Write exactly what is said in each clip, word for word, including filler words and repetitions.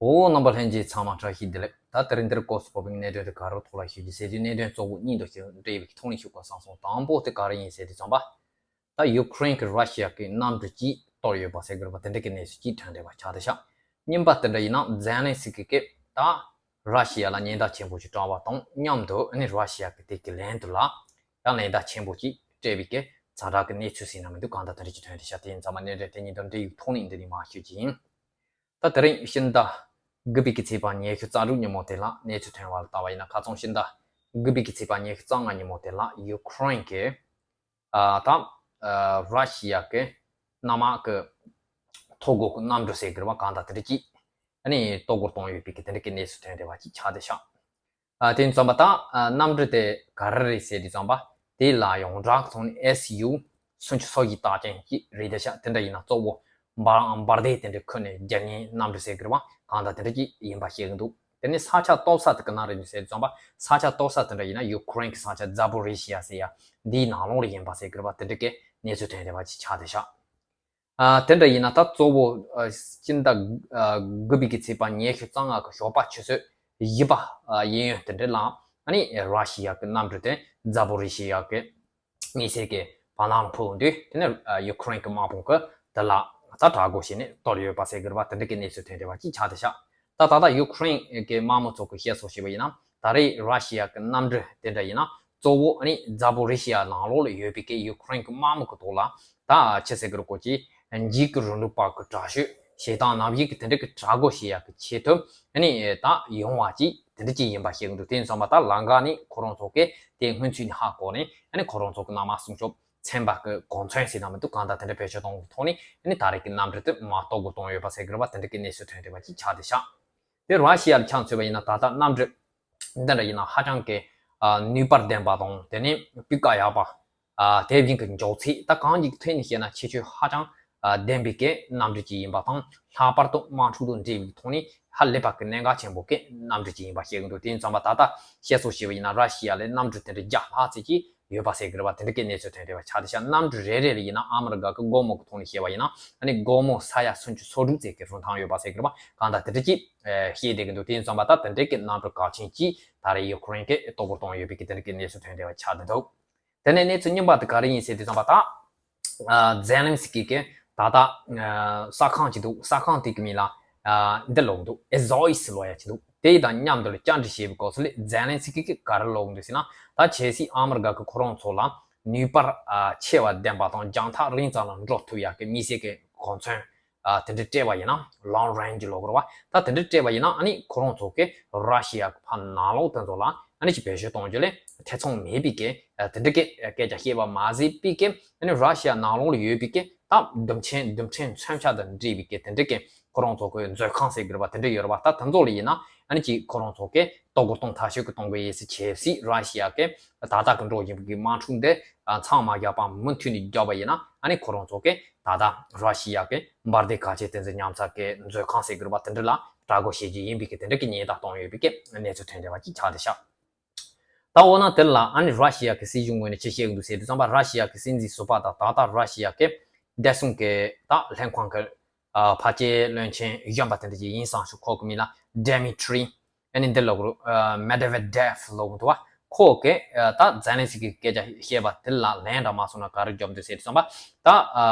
འོ། རྣམ་པ་ལྷན་རྒྱས་ཚང་མ་བཀྲ་ཤིས་བདེ་ལེགས། ད་དེ་རིང་འདིར་སྐོར་སུ་བབས་པའི་གནད་དོན་དེ་ག་རེ་ཐོག་ལ་ཞུ་རྒྱུ་ཟེར་དུས། གནད་དོན་གཙོ་བོ་གཉིས་འདུག་ཞུ་འབྲེལ་བའི་ཐོག་ནས་ཞུ་དགོས་བསམ་སོང་། དང་པོ་དེ་ག་རེ་ཡིན་ཟེར་དུས་ཙམ་པ། ད་ཡུ་ཀེ་རེན་གྱི་ར་ཤི་ཡ་གི་གནམ་གྲུ་གཅིག་གཏོར་ཡོད་པ་ཟེར་གི་རེད་པ། དེ་འདྲ་གི་གནས་ཚུལ་གཅིག་ཐོན་བསྡད་པ་ཆགས་བསྡད་ཤག་གཉིས་པ་དེ་འདྲ་ཡིན་ན། ཛེ་ལན་སི་ཀི་གིས་ད་ར་ཤི་ཡ་ལ་ཉེན་བརྡ་ཆེན་པོ་ཞིག་བཏང་བ་དང་མཉམ་དུ། ཨ་ནི་ར་ཤི་ཡ་གི་དེ་གི་ལན་དུ་ལ་ཡང་ལན་བརྡ་ཆེན་པོ་ཞིག་སྤྲད་པའི་གི་ཛ་དྲག་གི་གནས་ཚུལ་ཟེར་ན་མི་འདུག་གང་ལྟར་དེ་འདྲ་ཅིག་ཐོན་བསྡད་ཤག་དེ་ཡིན་ཙང་མ་གནད་དོན་དེ་གཉིས་དང་འབྲེལ་ཡོད་ཐོག་ནས་འདི་ནས་མར་ཞུ་རྒྱུ་ཡིན། ད་དེ་རིང་ཕྱི་ཟླ་དགུ་པའི་གི་ཚེས་པ་ཉི་ཤུ་རྩ་དྲུག་ཉིན་མོ་དེ་ལ་གནས་ཚུལ་ཐོན་པ་ལ་ལྟ་བ་ཡིན་ན། ཁ་སང་ཕྱི་ཟླ་དགུ་པའི་གི་ཚེས་པ་ཉི་ཤུ་རྩ་ལྔ་ཉིན་མོ་དེ་ལ་ཡུ་ཀེ་རེན་གྱི་ཨ་ད་ཨ་ར་ཤི་ཡ་གི་གནམ་དམག་གི་ཐོ་འགོད་གི་གནམ་གྲུ་ཟེར་གི་རེད་པ། གང་ལྟར་དེ་འདྲ་ཅིག་ཨ་ནི་གཏོར་རྒོལ་བཏང་ཡོད་པའི་གི་དེ་འདྲ་གི་གནས་ཚུལ་ཐོན་བསྡད་པ་ཅིག་ཆགས་བསྡད་ཤག་ཨ་དེ་ཡིན་ཙང་མ་ད་ཨ་གནམ་གྲུ་དེ་ག་རེ་རེད་ཟེར་དུས་ཙམ་པ། དེ་ལ་ཡོངས་གྲགས་ཀྱི་ཐོག་ནས་ཨེས་ཡུ་སུམ་ཅུ་སོ་བཞི་རྟགས་ཅན་ཅིག་རེད་བསྡད་ཤག་དེ་འདྲ་ཡིན་ན་གཙོ་བོ་འབར་འབར་མདེལ་དེ་འདྲ་ཁུར་ནས་རྒྱག་མཁན་གནམ་གྲུ་ཟེར་གི་རེད་པ། གང་ལྟར་དེ་འདྲ་ཅིག་ཡིན་པ་ཤེས་ཀྱི་འདུག་དེ་ནས་ས་ཆ་གཏོར་ས་དེ་ག་ན་རེད་ཟེར་དུས་ཙམ་པ། ས་ཆ་གཏོར་ས་དེ་འདྲ་ཡིན་ན་ཡུ་ཀེ་རེན་གྱི་ས་ཆ་ཛ་པོ་རི་ཤི་ཡ་ཟེར་ཡ་འདིའི་ནང་ལོགས་ལ་ཡིན་པ་ཟེར་གི་རེད་པ། དེ་འདྲ་གི་གནས་ཚུལ་ཐོན་བསྡད་པ་ཅིག་ཆགས་བསྡད་ཤག་ཨ་དེ་འདྲ་ཡིན་ན་ད་གཙོ་བོ་ཨ་ཕྱི་ཟླ་ཨ་དགུ་པའི་གི་ཚེས་པ་ཉི་ཤུ་རྩ་ལྔ་གི་ཞོགས་པ་ཆུ་ཚོད་བཞི་པ་ཨ་གཡས་གཡོན་དེ་འདྲ་ལ། ཨ་ནི་ར་ཤི་ཡ་གི་གནམ་གྲུ་དེ་ཛ་པོ་རི་ཤི་ཡ་གི་དམིགས་བསལ་གྱི་བར་སྣང་ལ་ཕུལ་འོང་དུས། དེ་ནས་ཨ་ཡུ་ཀེ་རེན་གྱི་དམག་དཔུང་གིས་དེ་ལ་ད་དྲག་རྒོལ་བྱས་ནས་གཏོར་ཡོད་པ་ཟེར་གི་རེད་པ། དེ་འདྲ་གི་གནས་ཚུལ་ཐོན་བསྡད་པ་ཅིག་ཆགས་བསྡད་ཤག་ད་ད་ལྟ་ཡུ་ཀེ་རེན་གྱི་དམག་མི་ཚོ་གིས་བཤད་སྲོལ་བྱས་པ་ཡིན་ན། ད་རེས་ར་ཤི་ཡ་གི་གནམ་གྲུ་དེ་འདྲ་ཡིན་ན་གཙོ་བོ་ཨ་ནི་ཛ་པོ་རི་ཤི་ཡ་ནང་ལོགས་ལ་ཡོད་པའི་གི་ཡུ་ཀེ་རེན་གྱི་དམག་མི་གི་ཐོག་ལ་ད་ཆི་ཟེར་གི་རེད། ཀོ་ཅི་འཇིགས་ཀྱི་རིང་ལུགས་པ་གི་དྲག་ཤོས་ཞེ་སྡང་ནམ་ཞིག་གི་དེ་འདྲ་གི་དྲག་རྒོལ་བྱེད་ཡག་གི་ཆེད་དུ་ཨ་ནི་ད་ཡོང་བ་ཅིག་དེ་འདྲ་ཅིག་ཡིན་པ་ཤེས་ཀྱི་འདུག་དེ་ཡིན་ཙང་མ་ད་ལམ་ཁ་ནས་ཁོ་རང་ཚོ་གིས་དེ་སྔོན་ཚུད་ནས་ཧ་གོ་ནས། ཨ་ནི་ཁོ་རང་ཚོ་གི་གནམ་དམག་སྲུང་སྐྱོབ་ཚན་པ་གི་གོ་མཚོན་ཟེར་ན་མི་འདུག་གང་ལྟར་དེ་འདྲ་བེད་སྤྱོད་གཏོང་གི་ཐོག་ནས། ཨ་ནི་ད་རེས་ཀྱི་གནམ་གྲུ་དེ་མར་གཏོར་རྒོལ་གཏོང་ཡོད་པ་ཟེར་གི་རེད་པ། དེ་འདྲ་གི་གནས་ཚུལ་ཐོན་བསྡད་པ་ཅིག་ཆགས་བསྡད་ཤག་དེ་ར་ཤི་ཡ་ལ་ཆ་མཚོན་པ་ཡིན་ན། ད་ལྟ་གནམ་གྲུ་འདི་འདྲ་ཡིན་ན་ཧ་ཅང་གི་ཨ་ནུས་པ་ལྡན་པ་དང་། དེ་ནས་སྤུས་ཀ་ཡག་པ། ཨ་དེ་བཞིན་གྱི་མགྱོགས་ཚད། ད་གང་ཅིའི་ཐད་ནས་བཤད་ན་ཁྱད་ཆོས་ཧ་ཅང་ཨ་ལྡན་པའི་གི་གནམ་གྲུ་ཅིག་ཡིན་པ་དང་། ལྷག་པར་དུ་དམག་འཁྲུག་དང་འབྲེལ་བའི་ཐོག་ནས་ཧ་ལས་པ་གི་གནད་འགག་ཆེན་པོ་གི་གནམ་གྲུ་ཅིག་ཡིན་པ་ཤེས་ཀྱི་འདུག་དེ་ཡིན་ཙང་མ་ད་ལྟ་བཤད་སྲོལ་བྱས་པ་ཡིན་ན། ར་ཤི་ཡ་ལ་གནམ་གྲུ་དེ་འདྲ་བརྒྱ་ལྷག་ཙམ་ཅིག་ཡོད་པ་ཟེར་གི་རེད་པ། དེ་འདྲ་གི་གནས་ཚུལ་ཐོན་བསྡད་པ་ཆགས་བསྡད་ཤག་གནམ་གྲུ་རེ་རེ་ལ་ཡིན་ན་ཨ་མི་རི་ཀ་གི་སྒོར་མོ་གི་ཐོག་ནས་བཤད་པ་ཡིན་ན། ཨ་ནི་སྒོར་མོ་ས་ཡ་སུམ་ཅུ་སོ་དྲུག་ཙམ་གི་རིན་ཐང་ཡོད་པ་ཟེར་གི་རེད་པ། གང་ལྟར་དེ་འདྲ་ཅིག་ཨེ་བཤད་བསྡད་ཀྱི་འདུག་དེ་ཡིན་ཙང་མ་ད་དེ་འདྲ་གི་གནམ་གྲུ་གལ་ཆེན་ཅིག་ད་རེས་ཡུ་ཀེ་རེན་གྱིས་གཏོར་རྒོལ་བཏང་ཡོད་པའི་གི་དེ་འདྲ་གི་གནས་ཚུལ་ཐོན་བསྡད་པ་ཆགས་བསྡད་འདུག་དེ་ནས་གནས་ཚུལ་གཉིས་པ་དེ་ག་རེ་ཡིན་ཟེར་དུས་ཙམ་པ། ད་ཨ་ཛེ་ལན་སི་ཀི་གིས་ད་ལྟ་ཨ་གསར་ཁང་ཅིག་འདུག་གསར་ཁང་དེ་གི་མིང་ལ་ཨ་འདི་ལབ་ཀྱི་འདུག Axios ལབ་ཡ་ཅིག་འདུག་དེ་དང་མཉམ་དུ་ལ་བཅར་འདྲི་བྱས་པའི་སྐབས་སུ་ལ་ཛེ་ལན་སི་ཀི་གིས་ག་རེ་ལབ་ཀྱི་འདུག་ཟེར་ན། ད་གལ་སྲིད་ཨ་མི་རི་ཀ་གིས་ཁོ་རང་ཚོ་ལ་ནུས་པ་ཨ་ཆེ་བ་ལྡན་པ་དང་རྒྱང་ཐག་རིང་ཙམ་ལ་འགྲོ་ཐུབ་ཡག་གི་དམིགས་བསལ་གྱི་གོ་མཚོན་ཨ་དེ་འདྲ་སྤྲད་པ་ཡིན་ན། Long Range ལབ་ཀྱི་རེད་པ། ད་དེ་འདྲ་སྤྲད་པ་ཡིན་ན། ཨ་ནི་ཁོ་རང་ཚོ་གིས་ར་ཤི་ཡ་གི་ཕར་ནང་ལོགས་དེ་ཚོ་ལ་ཨ་ནི་ཅིག་བེད་སྤྱོད་གཏོང་རྒྱུ་ལ་ཐེ་ཚོམ་མེད་པའི་གི་ཨ་དེ་འདྲ་གི་སྐད་ཆ་བཤད་པ་མ་ཟད་པའི་གི། ཨ་ནི་ར་ཤི་ཡ་ནང་ལོགས་ལ་ཡོད་པའི་གི་ད་རྡུལ་ཕྲན་རྡུལ་ཕྲན་མཚོན་ཆ་དང་འདྲེས་པའི་གི་དེ་འདྲ་གི་ཁོ་རང་ཚོ་གི་མཛོད་ཁང་ཟེར་གི་རེད་པ། དེ་འདྲ་ཡོད་རེད་པ། ད་དེ་ཚོ་ལ་ཡིན་ན་ཨ་ནི་ཅིག་ཁོ་རང་ཚོ་གིས་གཏོར་རྒོལ་གཏོང་ཐག་ཆོད་གི་གཏོང་གི་ཡིན་ཟེར། གལ་སྲིད་ར་ཤི་ཡ་གིས་ད་ལྟ་གི་འགྲོ་བཞིན་པའི་གི་དམག་འཁྲུག་འདི་ཨ་མཚམས་མ་བཞག་པ་མུ་མཐུད་ནས་རྒྱག་པ་ཡིན་ན། ཨ་ནི་ཁོ་རང་ཚོ་གིས་ད་ལྟ་ར་ཤི་ཡ་གི་འབར་མདེལ་གལ་ཆེ་དེ་ཚོ་ཉམས་ཚར་གི་མཛོད་ཁང་ཟེར་གི་རེད་པ། དེ་འདྲ་ལ་དྲག་རྒོལ་བྱེད་རྒྱུ་ཡིན་པའི་གི་དེ་འདྲ་གི་ཉེན་བརྡ་གཏོང་ཡོད་པའི་གི་གནས་ཚུལ་ཐོན་བསྡད་པ་ཅིག་ཆགས་བསྡད་ཤག་ད་འོ་ན་དེ་ལ་ཨ་ནི་ར་ཤི་ཡ་གི་སྲིད་གཞུང་ངོས་ནས་ཅི་བཤད་ཀྱི་འདུག་ཟེར་དུས་ཙམ་པ། ར་ཤི་ཡ་གི་སྲིད་འཛིན་ཟུར་པ་དང་། ད་ལྟ་ར་ཤི་ཡ་གི་བདེ་སྲུང་གི་ད་ལྷན་ཁང་གི་ཨ་ཕལ་ཆེར་བློན་ཆེན་གཞོན་པ་དེ་འདྲ་ཅིག་ཡིན་བསམ་ཞིག་ཁོ་གི་མིང་ལ་Dmitry ཨ་ནི་འདི་ལབ་ཀྱི་རེད། ཨ་Medvedev ལབ་ཀྱི་འདུག་པ། ཁོ་གིས་ཨ་ད་ཛེ་ལན་སི་ཀི་གི་སྐད་ཆ་བཤད་པ་དེ་ལ་ལན་འདྲ་མ་སོང་ན་ག་རེ་བརྒྱབ་འདུག་ཟེར་དུས་ཙམ་པ། ད་ཨ་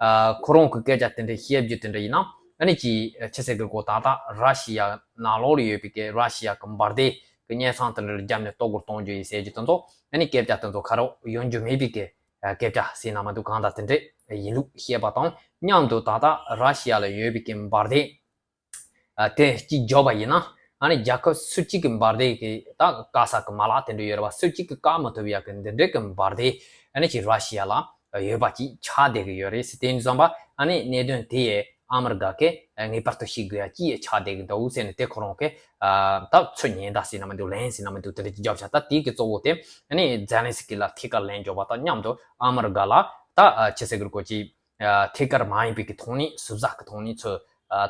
ཨ་ཁོ་རང་གི་སྐད་ཆ་དེ་འདྲ་བཤད་རྒྱུ་དེ་འདྲ་ཡིན་ན། ཨ་ནི་ཅིག་ཅི་ཟེར་དགོས་གོ། ད་ལྟ་ར་ཤི་ཡ་ནང་ལོགས་ལ་ཡོད་པའི་གི་ར་ཤི་ཡ་གི་འབར་མདེལ་གི་གཉན་ཚང་དེ་འདྲ་ལ་བརྒྱབ་ནས་གཏོར་རྒོལ་གཏོང་རྒྱུ་ཡིན་ཟེར་རྒྱུ་དེ་ཚོ། ཨ་ནི་སྐད་ཆ་དེ་ཚོ་ཁ་རོག་ཡོང་རྒྱུ་མེད་པའི་གི་ཨ་སྐད་ཆ་ཟེར་ན་མ་འདུག་གང་ལྟར་དེ་འདྲ་ཡིན་ལུགས་བཤད་པ་དང་མཉམ་དུ། ད་ལྟ་ར་ཤི་ཡ་ལ་ཡོད་པའི་གི་འབར་མདེལ་ཨ་དེ་གཅིག་བརྒྱབ་པ་ཡིན་ན། ཨ་ནི་རྒྱལ་ཁབ་སུ་གཅིག་གི་འབར་མདེལ་གི་ད་བཀག་ས་གི་མ་ལག་དེ་འདྲ་ཡོད་རེད་པ། སུ་གཅིག་གིས་བཀག་མ་ཐུབ་ཡག་གི་འདི་འདྲ་གི་འབར་མདེལ་ཨ་ནི་ཅིག་ར་ཤི་ཡ་ལ་ཡོད་པ་ཅིག་ཆགས་བསྡད་གི་ཡོད་རེད་ཟེར། དེ་ཡིན་ཙམ་པ་ཨ་ནི་གནད་དོན་དེ་ཡས་ཨ་མི་རི་ཀ་གིས་ངེས་པར་དུ་ཤེས་དགོས་ཡ་ཅིག་ཡས་ཆགས་བསྡད་གི་འདུག་ཟེར་ནས། དེ་ཁོ་རང་གིས་ཨ་ད་ཚུར་ཉེན་བརྡ་ཟེར་ན་མི་འདུག་ལན་ཟེར་ན་མི་འདུག་དེ་འདྲ་ཅིག་བརྒྱབ་ཤག་ད་དེ་གི་གཙོ་བོ་དེ་ཨ་ནི་ཛེ་ལན་སི་ཀི་ལ་ཐད་ཀར་ལན་འཇོག་པ་དང་མཉམ་དུ། ཨ་མི་རི་ཀ་ལ་ད་ཨ་ཅི་ཟེར་དགོས་རེད་གོ། ཅིག་ཨ་ཐད་ཀར་མ་ཡིན་པའི་གི་ཐོག་ནས་ཟུར་ཟ་གི་ཐོག་ནས་ཚུར་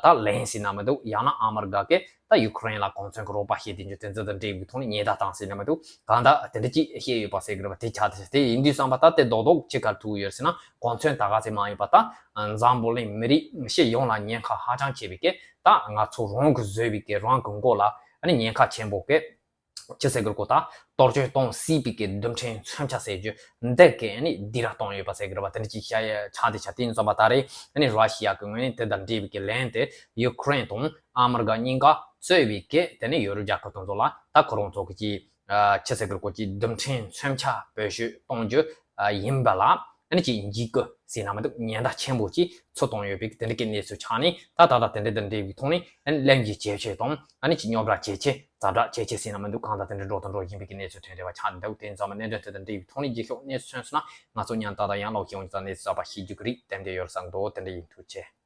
ད་ལན་ཟེར་ན་མི་འདུག་ཡང་ན་ཨ་མི་རི་ཀ་གི་ད་ཡུ་ཀེ་རེན་ལ་གོ་མཚོན་གྱི་རོགས་པ་བྱེད་དེ་འཇུ་དེ་ཚོ་དང་འབྲེལ་བའི་ཐོག་ནས་ཉེན་བརྡ་བཏང་ཟེར་ན་མི་འདུག་གང་ལྟར་དེ་འདྲ་ཅིག་བཤད་ཡོད་པ་ཟེར་གི་རེད་པ། དེ་ཆགས་དེ་དེ་ཡིན་དུས་ཙམ་པ་ད་དེ་རྡོག་རྡོག་ཅིག་ག་ཐུག་ཡོད་ཟེར་ན་གོ་མཚོན་ད་ག་ཚད་མང་ཡོད་པ། ད་འཛམ་བུ་གླིང་མི་རིགས་སྤྱི་ཡོངས་ལ་ཉེན་ཁ་ཧ་ཅང་ཆེ་བའི་གི་ད་ང་ཚོ་རང་གི་བཟོས་པའི་གི་རང་གི་མགོ་ལ་ཨ་ནི་ཉེན་ཁ་ཆེན་པོ་གི་ཅི་ཟེར་དགོས་གོ་ད་གཏོར་སྐྱོན་གཏོང་སྲིད་པའི་གི་རྡུལ་ཕྲན་མཚོན་ཆ་ཟེར་རྒྱུ་འདི་གི་ཨ་ནི་སྡིགས་ར་གཏོང་ཡོད་པ་ཟེར་གི་རེད་པ། དེ་འདྲ་ཅིག་བཤད་ཡ་ཆགས་དེ་ཆགས་དེ་ཡིན་ཙམ་པ་ད་རེས་ཨ་ནི་ར་ཤི་ཡ་གི་ངོས་ནས་དེ་དང་འབྲེལ་བའི་གི་ལན་དེ་ཡུ་ཀེ་རེན་དང་ཨ་མི་རི་ཀ་གཉིས་ཀ་གཙོས་པའི་གི་དེ་ནས་ཡོ་རོབ་རྒྱལ་ཁབ་དེ་ཚོ་ལ་ད་ཁོ་རང་ཚོ་གི་ཅིག་ཅི་ཟེར་དགོས་གོ་ཅིག་རྡུལ་ཕྲན་མཚོན་ཆ་བེད་སྤྱོད་གཏོང་རྒྱུ་ཡིན་པ་ལ། ཨ་ནི་ཅིག་འཇིགས་སྐུལ་ཟེར་ན་མི་འདུག་ཉེན་བརྡ་ཆེན་པོ་ཅིག་ཚུར་བཏང་ཡོད་པའི་དེ་འདྲ་གི་གནས་ཚུལ་ཆགས་ནས། ད་ད་ལྟ་དེ་འདྲ་དང་འབྲེལ་བའི་ཐོག་ནས་ཨ་ནི་གླེང་རྒྱུ་ཇེ་ཆེ་དང་ཨ་ནི་ཅིག་རྙོག་དྲ་ཇེ་ཆེ་ཛ་དྲག་ཇེ་ཆེ་ཟེར་ན་མི་འདུག་གང་ལྟར་དེ་འདྲ་འགྲོ་དང་འགྲོ་བཞིན་པའི་གི་གནས་ཚུལ་ཐོན་བསྡད་པ་ཆགས་འདུག་དེ་ཡིན་ཙང་མ་གནད་དོན་དེ་དང་འབྲེལ་བའི་ཐོག་ནས་རྗེས་ཕྱོགས་གནས་ཚུལ་ཐོན་སོང་ན་ང་ཚོ་ཉན་ད་ད་ཡང་ལོག་ཤེས་འོང་ཙང་གནས་ཚུལ་གསར་པ་ཤེས་རྒྱུ་གི་རེད། དེ་འདྲ་ཡོད་བསམ་འདུག་དེ་འདྲ་ཡིན། ཐུགས་རྗེ་ཆེ།